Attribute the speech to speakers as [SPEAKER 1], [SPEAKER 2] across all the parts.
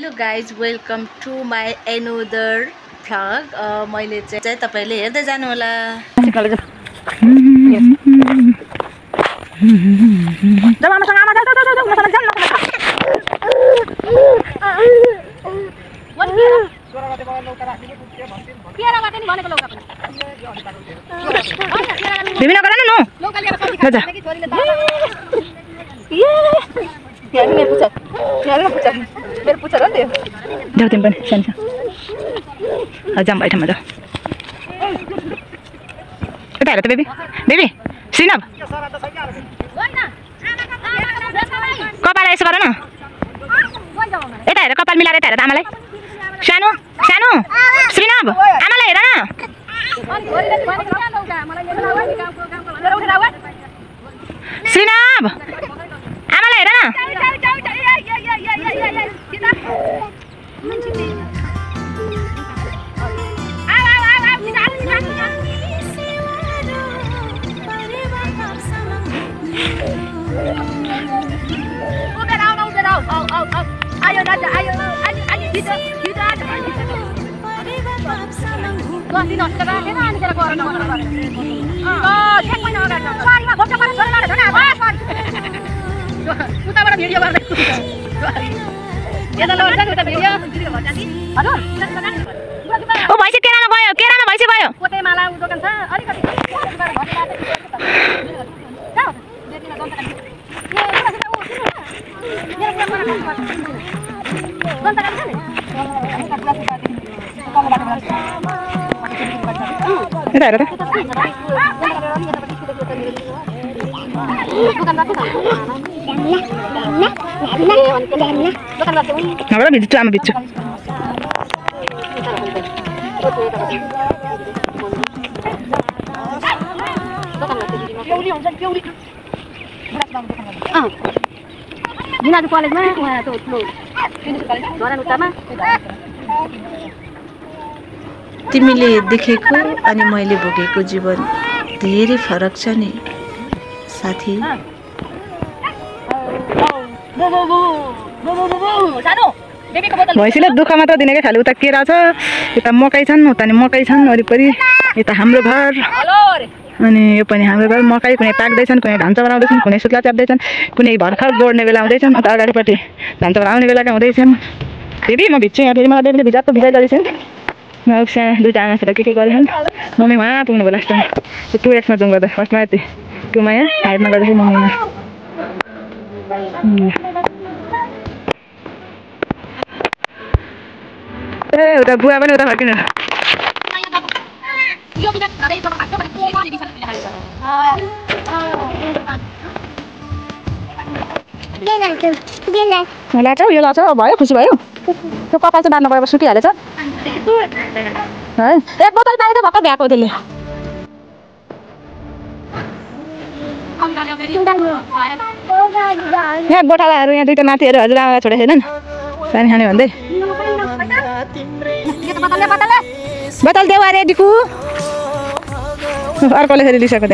[SPEAKER 1] Hello guys welcome to my another vlog. मैले चाहिँ तपाईले हेर्दै जानु होला। मेरो पुच्छर हो नि त्यो जाऊ पनि सानो जाम बैठ मजा यता हेर त बेबी बेबी सिनब कपाल यसो गर न यता हेर कपाल मिलाएर यता हेर त आमालाई सानो सानो सिनब आमालाई हेर न सिनब आमालाई हेर न उताबाट भिडियो गर्दै ओ भैँसी केरामा भैँसी गयो कोटेमाला दोकान छ अलिकति Agora vídeo, tu ama vídeo. Dina college mana? Mana tu floor. Mana utama? तिमीले देखेको अनि मैले भोगेको जीवन धेरै फरक छ नि साथी। भैँसीले दुःख मात्र दिने क्या खालि उता केरा छ यता मकै छन् उता नि मकै छन् वरिपरि यता हाम्रो घर अनि यो पनि हाम्रो घर मकै कुनै पाक्दैछन् कुनै धान चौराउँदैछन् कुनै सुत्ला च्याप्दैछन् कुनै भर्खर गोड्ने बेला आउँदैछन् उता अगाडिपट्टि धान चौराउने बेला हुँदैछन्। फेरि म भिज्छु यहाँ फेरि मलाई बेबीले भिजाएको भिजाइदिएछन् म सानो दुईवटा आमासित के गरेछन् मम्मी वहाँ पुग्नु भयो लास्टमा त्यो 2x जाउँ गर्दा फर्स्टमा यति 2मा यहाँ हाइटमा गर्दाखेरि मम्मीमा ए उता बुवा पनि उता फर्किनु लाछ यो लाछ भयो खुसी भयो त्यो कपाल चाहिँ बाँध्नु गएर सुकिहालेछ है एक बोतल पानी त भर्खर भ्याएको त्यसले यहाँ गोठालाहरू यहाँ दुईवटा नातिहरू हजुरआमा छोडेको छैनन् पानी खाने भन्दै बोतल देऊ अरे डिकु अर्कोले फेरि लिइसक्यो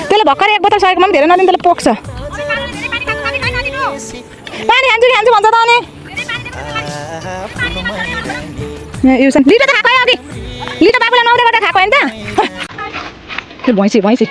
[SPEAKER 1] त्यसले भर्खर एक बोतल सकेको पनि धेरै नदिनु त्यसले पोख्छ पानी खान्छु खान्छु भन्छ त अनि लिटो त खाएको अघि लिटो बाबुलाई नुहाउँदै गर्दा खाएको होइन त भैँसी भैँसी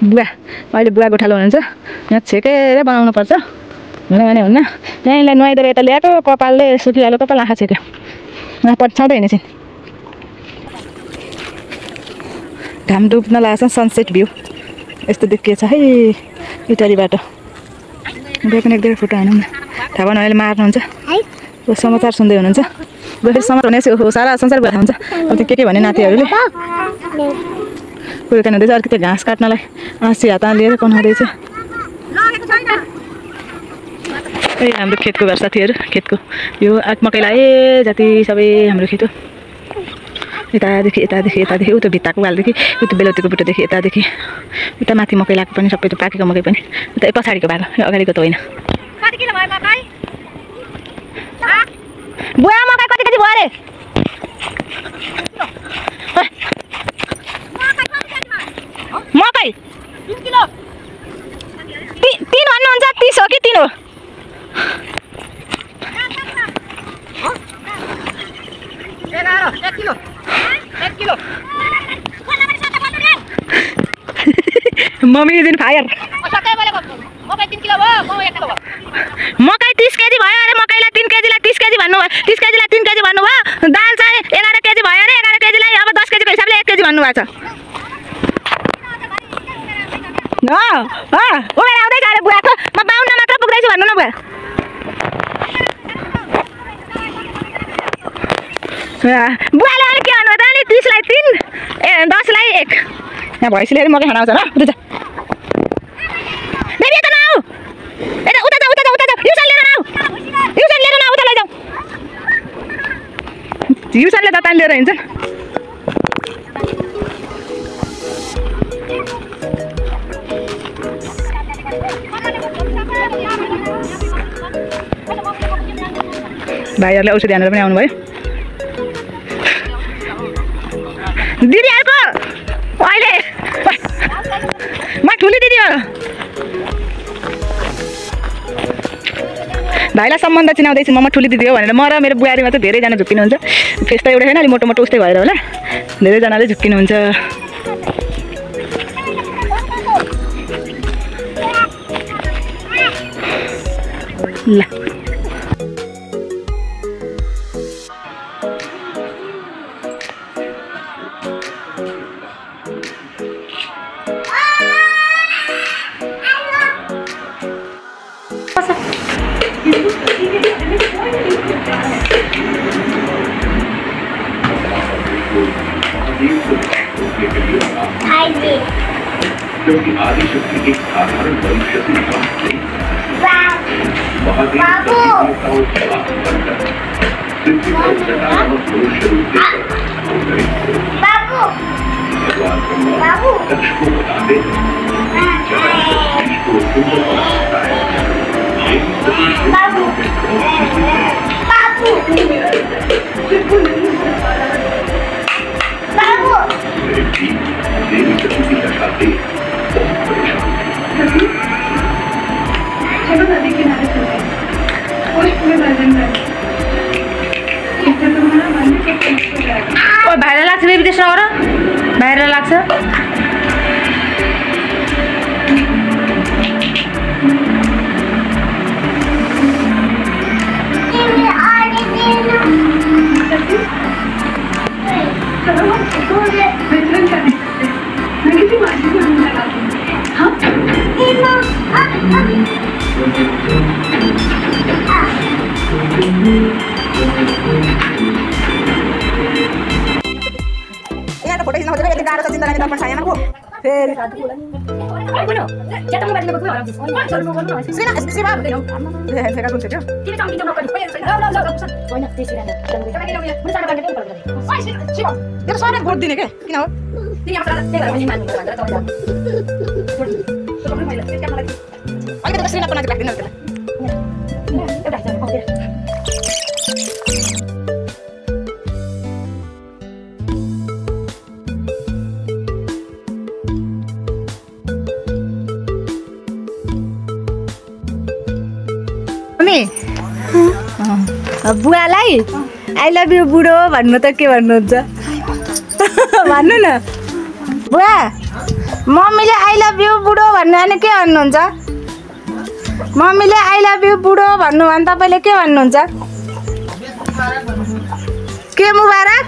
[SPEAKER 1] बुवा अहिले बुवा गोठालो हुनुहुन्छ यहाँ छेकेर बनाउनु पर्छ भने हुन्न त्यहाँलाई नुहाइदिएर यता ल्याएको कपालले सुकिहाल्यो कपाल आँखा छेक्यो यहाँ पछाउँदै हिँडेछन् घाम डुब्न लागेको छ सनसेट भ्यू यस्तो देखिएछ है इटाली बाटो त्यही पनि एक दुईवटा फोटो हानौँ न थाहा भएन अहिले मार्नुहुन्छ समाचार सुन्दै हुनुहुन्छ फेरि समाचार हुने सारा संसार भएर हुन्छ अब त्यो के भने नातिहरूले कुरो हुँदैछ अर्को त्यो घाँस काट्नलाई आँसी हातमा लिएर कनाउँदैछ ए हाम्रो खेतको घर साथीहरू खेतको यो मकै लाए जति सबै हाम्रो खेत हो यतादेखि यतादेखि यतादेखि उता भित्ताको वालदेखि उता बेलौतीको बुटोदेखि यतादेखि उता माथि मकै लगाएको पनि सबै त्यो पाकेको मकै पनि उता पछाडिको भएको अगाडिको त होइन बुवा मकै कति केजी भयो अरे मम्मी इज इन फायर। मकै 30 केजी भयो अरे, मकैलाई 3 केजीलाई 30 केजी भन्नुभयो, 30 केजीलाई 3 केजी भन्नुभयो। दाल चाहिँ 11 केजी भयो अरे, 11 केजीलाई अब 10 केजीको हिसाबले 1 केजी भन्नुभएको छ। उमेर आउँदै गयो बुवाको, म 52 मात्र पुग्दैछु भन्नु न बुवा। बुवाले अलिक के भन्नुभयो त, अलि 30 लाई 3 10 लाई 1। यहाँ भैँसीले मकै खान आउँछ ल, उता जा बेबी, यता नआऊ, यता उता जा, युसन लिएर नआऊ, युसन लिएर नआऊ, उता लैजाऊ। युसनले त तान लिएर हिँड्छ। भाइहरूले औषधि हानेर पनि आउनुभयो। दिदीहरूको अहिले म ठुली दिदी हो। भाइलाई सम्बन्ध चिनाउँदैछु, म ठुली दिदी हो भनेर। म र मेरो बुहारीमा चाहिँ धेरैजना झुक्किनुहुन्छ। फेस त एउटै छैन, अलि मोटो मोटो उस्तै भएर होला, धेरैजनाले झुक्किनुहुन्छ। ल
[SPEAKER 2] क्योंकि आदिशक्ति एक साधारण मनुष्य से कम नहीं, महादेव पृथ्वी पर सकारात्मक मनुष्य रूप भगवान ब्रह्मा दक्ष को बता दे को सुंदर बना सकता है। देवी शक्ति की दशा से बहुत परेशान चलो नदी किनारे चलते हैं।
[SPEAKER 1] बाहिर लाग्छ बेबी, त्यसो गर, बाहिर लाग्छ। यहाँ त फोटो खिच्न खोजेको यति गाह्रो छ, चिन्ता लाग्ने दर्पण छैन को फेरि सबै भोट दिने के किन हो अलिकति श्रीनाथ बनाएको राख्दिनु त्यसलाई।
[SPEAKER 3] बुवालाई आई लभ यु बुढो भन्नु त के भन्नुहुन्छ भन्नु न। बुवा मम्मीले आई लभ यु बुढो भन्नु भने के भन्नुहुन्छ? मम्मीले आई लभ यु बुढो भन्नु भने तपाईँले के भन्नुहुन्छ? के मुबारक?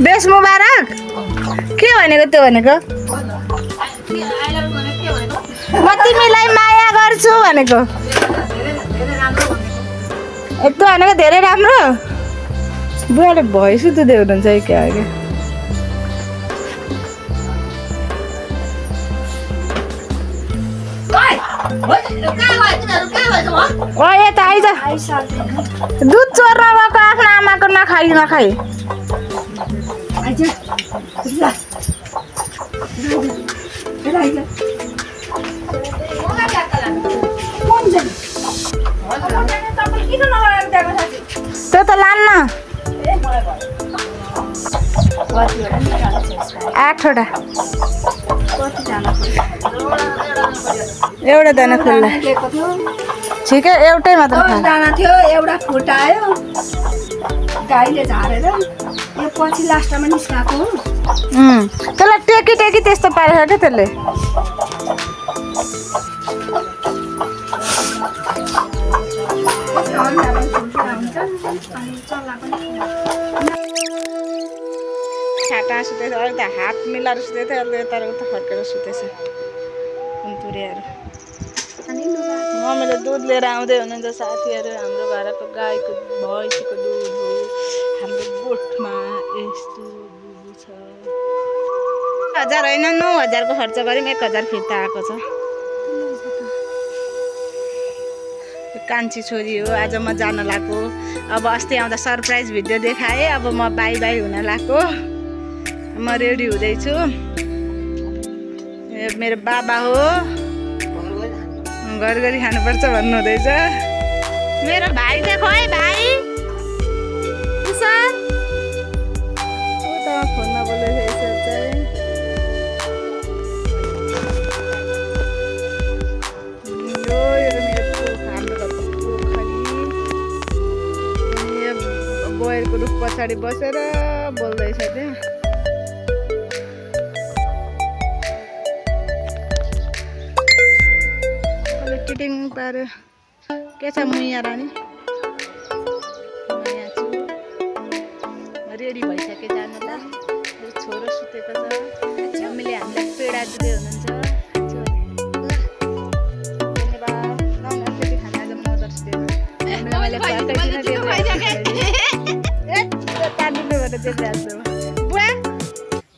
[SPEAKER 3] बेस मुबारक के भनेको? त्यो भनेको म तिमीलाई माया गर्छु भनेको। यस्तो भनेको धेरै राम्रो। बुवाले भैँस दुधे हुनुहुन्छ कि क्या क्या? यता आइज दुध चोर्न गएको आफ्नो आमाको नखाइ नखाइ। त्यो त लान्न 8वटा एउटा दाना खोल्ला ठिकै एउटै मात्र
[SPEAKER 4] दाना थियो एउटा फुटायो गाईले झारेर यो
[SPEAKER 3] पछि लास्टमा निस्काएको त्यसलाई टेकी टेकी त्यस्तो पारेछ क्या त्यसले छाटा सुतेछ अहिले त हात मिलाएर सुतेको थियो अहिले तर उता फर्केर सुतेछ कुन्तुरेहरू मम्मीले दुध लिएर आउँदै हुनुहुन्छ साथीहरू हाम्रो घरको गाईको भैँसीको दुध हो हाम्रो गोठमा यस्तो दुध छ 1000 होइन 9000 को खर्च गऱ्यौँ 1000 फिर्ता आएको छ कान्छी छोरी हो आज म जान लाग्यो अब अस्ति आउँदा सरप्राइज भिडियो देखाएँ अब म बाई बाई हुन लाग्यो म रेडी हुँदैछु मेरो बाबा हो घरघरी खानुपर्छ भन्नुहुँदैछ मेरो भाइ देखो है भाइ कुसन उता फोनमा बोलेको चाहिँ बोयरको रुख पछाडि बसेर बोल्दैछ त्यहाँ किटिङ पार्यो के छ मुया रानी रेडी भइसक्यो जानु त छोरो सुतेको छ मम्मीले हामीलाई पेडा दिँदै हुनुहुन्छ बुवा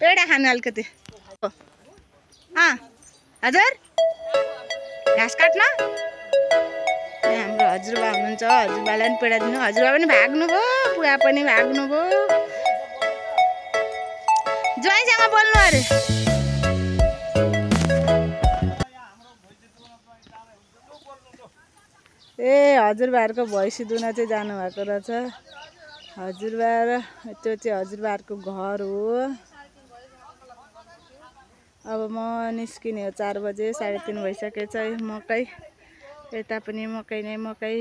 [SPEAKER 3] पेडा खानु अलिकति हजुर घाँस काट्न हाम्रो हजुरबा हुनुहुन्छ हजुरबालाई पनि पेडा दिनु हजुरबा पनि भाग्नुभयो बुवा पनि भाग्नुभयो ज्वाइँसँग बोल्नु अरे ए हजुरबाहरूको भैँसी दुन चाहिँ जानुभएको रहेछ हजुरबा र त्यो चाहिँ हजुरबाहरूको घर हो अब म निस्किने हो 4 बजे 3:30 भइसकेछ मकै यता पनि मकै नै मकै